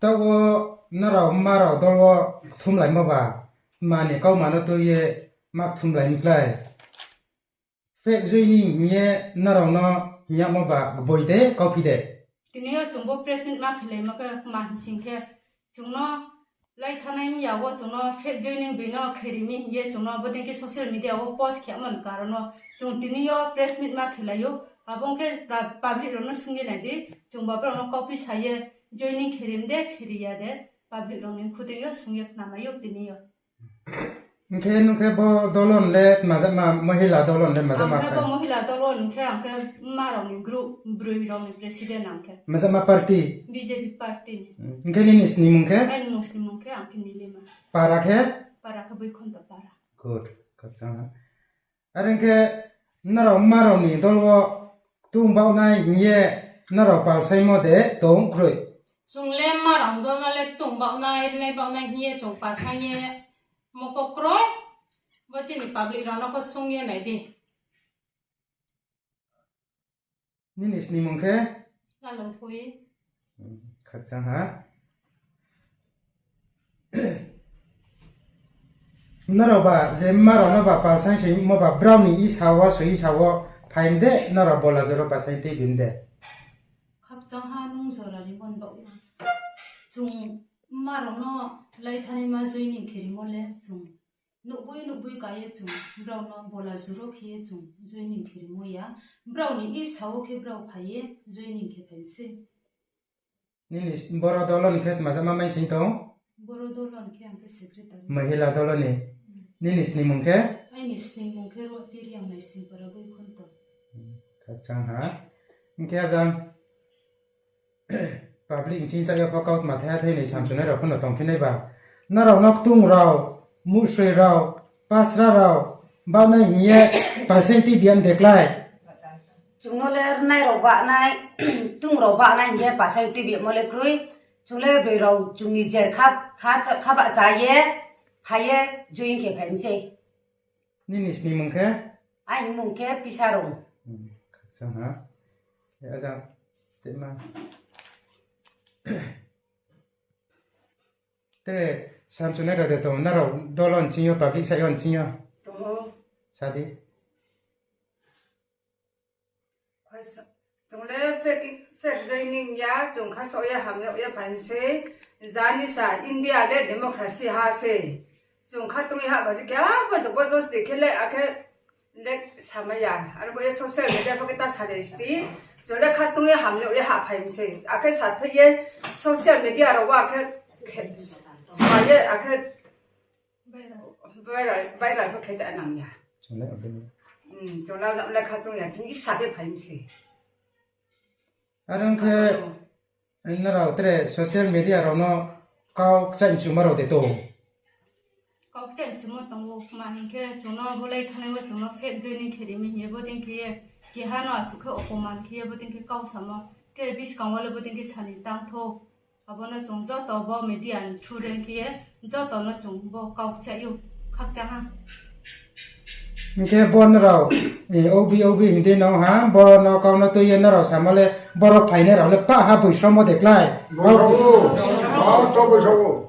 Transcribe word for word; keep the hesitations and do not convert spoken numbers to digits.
Taoh wo nrao mma rao dol wo kthumlaimo ba, mma ni kauma no tui ye ma kthumlai mi klái. Fake joining hing ye nrao no hing yagmo ba gboi de, kauphi de. Tini yo chung bo press meet ma khelaimo khe ma hing sing khe, chung no lai thanai mya wo chung no fake joining boi no kheri mi hing ye chung no bodei khe social media wo post khe mani karon no chung tini yo press meet ma khelai ou. Abo ong khe public rao no sung ye nai di, chung ba brao no kauphi sa ye joining kheri mi de, kheri ya de, public rao ni khudei yo sung ye khnamai ou tini yo. Hing khe nung khe bo dolon le tma jama, mohila dolon le tma jama? Ang khe bo mohila dolon khe ang khe mma rao ni group, broi rao ni president ang khe. Tma jama party? B J P party ni. Hing khe nini snimung khe? Aini mung snimung khe ang khe Nilima. Para khe? Para khe Boikhonto para. Good, khakchang ha. Are ong khe nrao mma rao ni dol wo ktung baohnai hing ye nrao palsaingmo de tong kroi? Chung le mma rao dol no le ktung baohnai, rinai baohnai hing ye chung palsaing ye mo pho kroi. Bo chini public rao no pho sung ye nai di. Nini snimung khe? Lalungphui. Khakchang ha. Nrao ba je mma rao no ba palsaing soimo ba brao ni isa wo, soi isa wo phai mi de, nrao bola joro palsaing tuibi mi de? Khakchang ha, nung jora rimon baoh ya. Chung mma rao no lai thanai ma joining kherimo le chung nuhboi nuhboi ka ye chung brao no bola joro khe ye chung joining kherimo ya. Brao ni isa wo khe brao phai ye joining khe phai mi sei. Nini boro dolo ni khe tma jama mai sing tong? Boro dolo ni khe ang khe secretary. Mohila dolo ni. Nini snimung khe? Aini snimung khe Roti Reang, Naisingpara Boikhonto. Khakchang ha. Hing khe ajang public ni chingcha yo pho kautma thaiha thai ni samchunai rao pho no tongphi nai ba. Nrao no ktung rao, muhsoi rao, pasra rao baohnai hing ye palsaing tuibi mi de klái? Chung no le rinai rao baohnai, ktung rao baohnai hing ye palsaing tuibimo le kroi. Chung le broi rao chung ni jer kha, kha, kha bahcha ye, phai ye joining khe phai mi sei. Nini snimung khe? Aini mung khe Pisarung. Khakchang ha. Ajang, tema. Tre samchunai rao de tong, nrao dolo ni ching yo, public sa yo ni ching yo? Tong ou. Sa di. Chung le fake, fake joining ya, chung khasaoh ye hamyag ye phai mi sei. Jani sa India le democracy ha sei. Chung khatong ye hahba je keha pho jobo josti khe le akhe le samai ya. Aro bo ye social media pho khe ta sa de sti. Chung le khatong ye hamyag ye hahphai mi sei. Akhe saphai ye social media rao wo akhe khe, sa ye akhe viral, viral pho khe ta nang ya. Chung le abo ni. Chung le khatong ya, chini isa khe phai mi sei. Are ong khe, nrao tre social media rao no kau kchaih mchumo rao de tong? Kau kchaih mchumo tong ou, kma hing khe chung no bo lai thanai wo chung no fake joining khe ri mi hing ye bodei khe ye, keha no asuh khe opoman khe ye bodei khe kau samo, tre buskang wo le bodei khe sa ni tang thou. Abo no chung joto bo media ni through de khe ye, joto no chung bo kau kchaih ou, khakchang ha. Hing khe bo nrao, eh, obi obi hing di no ha, bo no kau no tui ye nrao samo le, boro phainai rao le pah ha boisomo de klái. Boisomo, boisomo.